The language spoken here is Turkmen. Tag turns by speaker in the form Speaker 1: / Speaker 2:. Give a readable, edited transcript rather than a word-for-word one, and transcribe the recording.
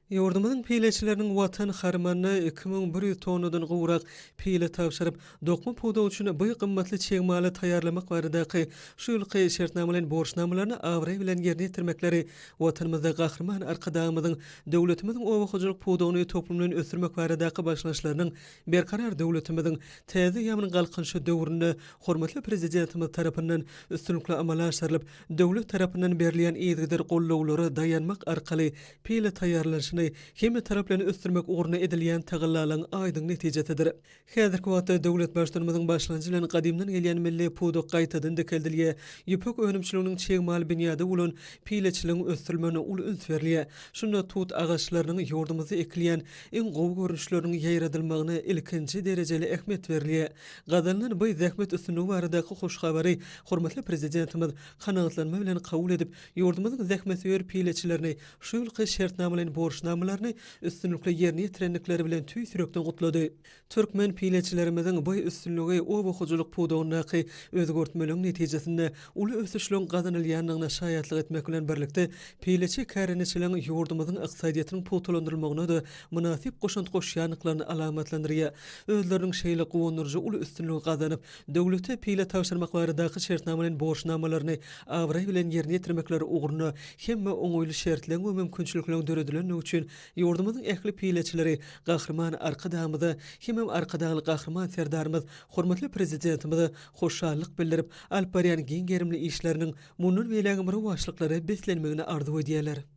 Speaker 1: Ýurdumyzyň pileçileriniň Watan harmanyna 2100 tonnadan gowrak pile tabşyryp, dokma pudagy üçin bu gymmatly çig maly taýýarlamak baradaky şu ýylky şertnamalaýyn borçnamalaryny abraý bilen ýerine ýetirmekleri Watanymyzda Gahryman Arkadagymyzyň döwletimiziň oba hojalyk pudagyny toplumlaýyn ösdürmek baradaky başlangyçlarynyň Berkarar döwletimiziň täze eýýamynyň Galkynyşy döwründe hormatly Prezidentimiz tarapyndan üstünlikli amala aşyrylyp, döwlet tarapyndan berilýän yzygider gollawlara daýanmak arkaly pile taýýarlanyşyny hemmetaraplaýyn ösdürmek ugrunda edilýän tagallalaryň aýdyň netijesidir. Häzirki wagtda döwlet Baştutanymyzyň başlangyjy bilen gadymdan gelýän milli pudak gaýtadan dikeldilýär, ýüpek önümçiliginiň çig mal binýady bolan pileçiligiň ösdürilmegine uly üns berilýär. Şunda tut agaçlarynyň ýurdumyzda ekilýän iň gowy görnüşleriniň ýaýradylmagyna ilkinji derejeli ähmiýet berilýär. Gazanylan bu zähmet üstünligi baradaky hoş habary hormatly Prezidentimiz kanagatlanma bilen kabul edip, ýurdumyzyň zähmetsöýer pileçilerini şu ýylky şertnamalaýyn borçnamalaryny üstünlikli ýerine ýetirendikleri bilen tüýs ýürekden gutlady. Türkmen pileçilerimiziň bu üstünligi oba hojalyk pudagyndaky özgertmeleriň netijesinde uly ösüşleriň gazanylýandygyna şaýatlyk etmek bilen birlikde, pileçi kärendeçileriň ýurdumyzyň ykdysadyýetiniň pugtalandyrylmagyna-da mynasyp goşant goşýandyklaryny alamatlandyrýar. Özleriniň şeýle guwandyryjy uly üstünligi gazanyp, döwlete pile tabşyrmak baradaky şertnamalaýyn borçnamalaryny abraý bilen ýerine ýetirmekleri ugrunda hemme oňaýly şertleriň we mümkinçilikleriň döredilendigi üçin ýurdumyzyň ähli pileçileri Gahryman Arkadagymyza hemem Arkadagly Gahryman Serdarymyz hormatly Prezidentimize hoşallyk bildirip, alyp barýan giň gerimli işleriniň mundan beýlägem rowaçlyklara beslenmegini arzuw edýärler.